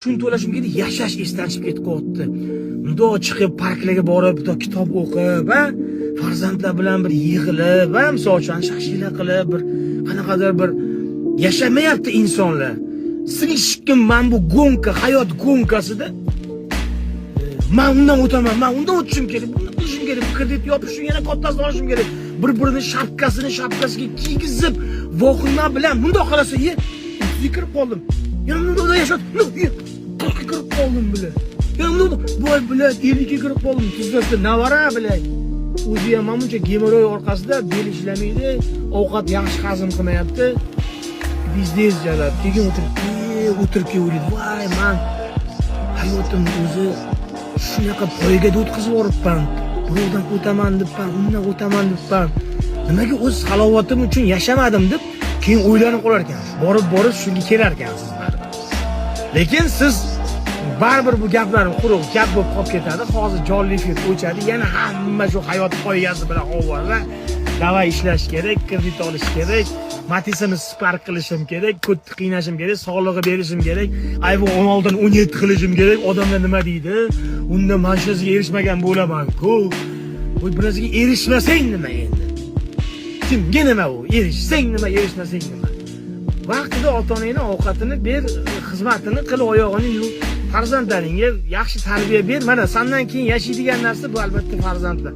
Shuni to'lashim kerak, yashash esdan chiqib ketib qolyapti. Mundoq chiqib parklarga borib, bundoq kitob o'qib, ha, farzandlar bilan bir yig'ilib, ha, misol uchun shashila qilib, bir qanaqadir bir yashamayapti insonlar. Слишком mana bu гонка, hayot гонка sida man undan o'taman, man undan o'tishim kerak, buni qilishim kerak, bu kredit yopish uchun yana kattasini olishim kerak. Bir-birini shapkasini shapkasiga kiygizib, vohima bilan bundoq qarasa, ye, 30ga kirib qoldim. Yana bundoq yashab, ye, 40ga kirib qoldim, бля. Yana bundoq, voy, блядь, 50ga kirib qoldim. Tizzasida navara, блядь. O'zi ham mana buncha геморрой orqasida bel ishlamaydi, ovqat yaxshi hazm qilmayapti. Пиздец jalab. Keyin o'tirib, o'tirib keyin o'ylaydi, voy, man hayotimni o'zi shunaqa poygada o'tkazib yuboribman. Birovdan o'taman debman, undan o'taman debman. Nimaga o'z halovatim uchun yashamadim deb keyin o'ylanib qolar ekansiz. Borib borib shunga kelar ekansiz baribir. Lekin siz baribir bu gaplarim quruq gap bo'lib qolib ketadi. Hozir jonli efir o'chadi. Yana hamma shu hayot poygasi bilan ovora. Давай ishlash kerak, kredit olish kerak, Matizini Spark qilishim kerak, ko'tni qiynashim kerak, sog'lig'i berishim kerak, iPhone 16 dan 17 qilishim kerak. Odamlar nima deydi? Unda mashinasiga erishmagan bo'laman-ku. Bu bir narsaga erishmasang nima endi? Kimga nima u? Erishsang nima, erishmasang nima? Vaqtida ota-onangni ovqatini ber, xizmatini qil, oyog'ini yuv, farzandlaringga yaxshi tarbiya ber. Mana sandan keyin yashaydigan narsa bu albatta farzandlar.